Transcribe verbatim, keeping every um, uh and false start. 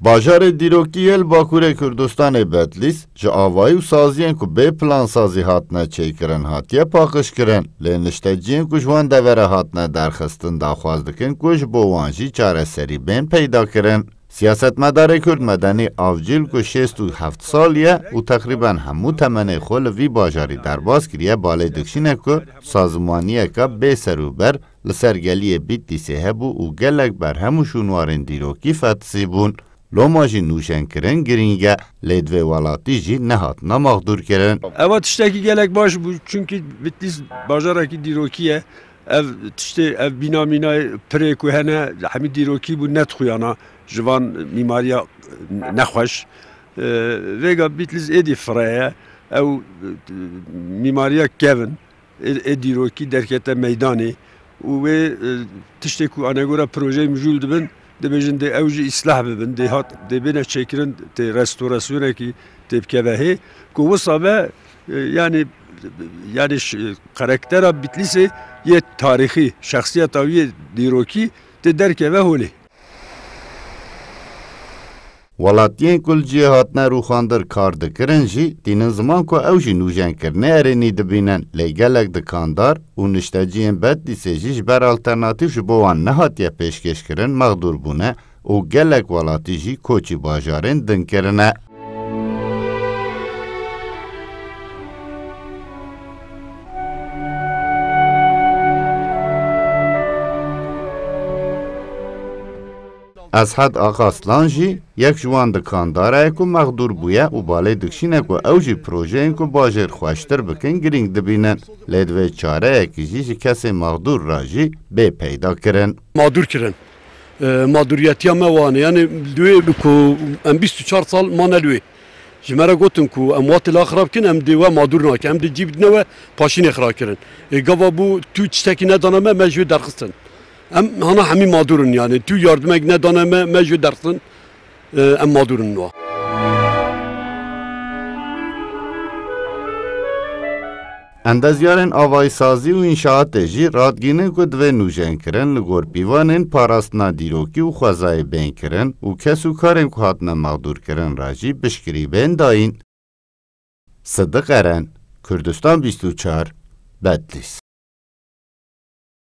Bajarê dîrokî yê li Bakurê Kurdistanê Bedlîs ji avayî û saziyên ku bê plansazî hatine çêkirin hatiye paqijkirin. Lê nişteciyên ku ji wan devere hatine derxistin daxwaz dikin ku ji bo wan jî çareserî bên peyda kirin. Siyasetmedarê Kurd Medenî Avcî li ku şêst û heft salî ye û teqrîben hemû temenê xwe li vî bajarî derbas kiriye, balê dikişîne ku sazmaniyeke bê serûber li ser geliyê Bîtlîsê hebû û gelek berhem û şûnwarên dîrokî fetisî bûn. Loma jî nûjenkirin girîng e, lê divê welatî jî nehatine mexdûrkirin. Eva tiştekî gelek baş bû, çunkî Bitlîs bajarekî dîrokî ye. Ev tiştê, ev bîna mîna pirê ku hene, hemî dîrokî bû, nedixuyana ji van mîmariya nexweş. Ee, Vêga Bitlîs êdî fireye, ew, e, mîmariya kevin. Ê, ê dîrokî derkete meydanê û wê, e, tiştê ku anegora projeyê mijûl dibin, dibêjin dê ew jî îslah bibin, dê hat, dê bêne çêkirin, tê restorasyonekî tê bikeve hê, ku wisa be, e, yanî, yanî ş-, karaktera Bitlîsê yê tarîxî, şexsiyeta wî yê dîrokî tê derkeve holê. Welatiyên ku li cihê hatine rûxandin kar dikirin jî tînin ziman ku ew jî nûjenkirinê erênî dibînin, lê gelek dikandar û nişteciyên Bedlîsê jî ji ber alternatîf ji bo wan nehatiye pêşkêşkirin mexdûr bûne û gelek welatî jî koçî bajarên din kirine. Eshed Axaslan jî yek ji wan dikandara ye ku mexdûr bûye û balê dikişîne ku ew jî projeyên ku bajêr xweştir bikin girîng dibînin. Lê divê çareyekî jî ji kesê mexdûr re jî bê peyda kirin. Mağdur kirin. E, mağduriyetiya me wan e. Yani lüye ku em bîst û çar sal mane lüye. Ji me re gotin ku em wate la xirab kin, em dê we mağdur nakin. Em dê cî bidine we paşînê xirab kirin. E, gava bû tu tiştekî nedana me, me ji wê derxistin. Em hana hemî mağdur in yani. Tu yardimek nedane me, me ji wê derxistin. E, em mağdur in wa. Endezyarên avayîsazî û înşaatê jî radgînin ku divê nûjenkirin li gor pîvanên parastina dîrokî û xwezayê bên kirin û kes û karên ku hatine mexdûrkirin re jî piştgirî bên dayîn. Sidiq Eren, Kurdistan bîst û çar, Bedlîs.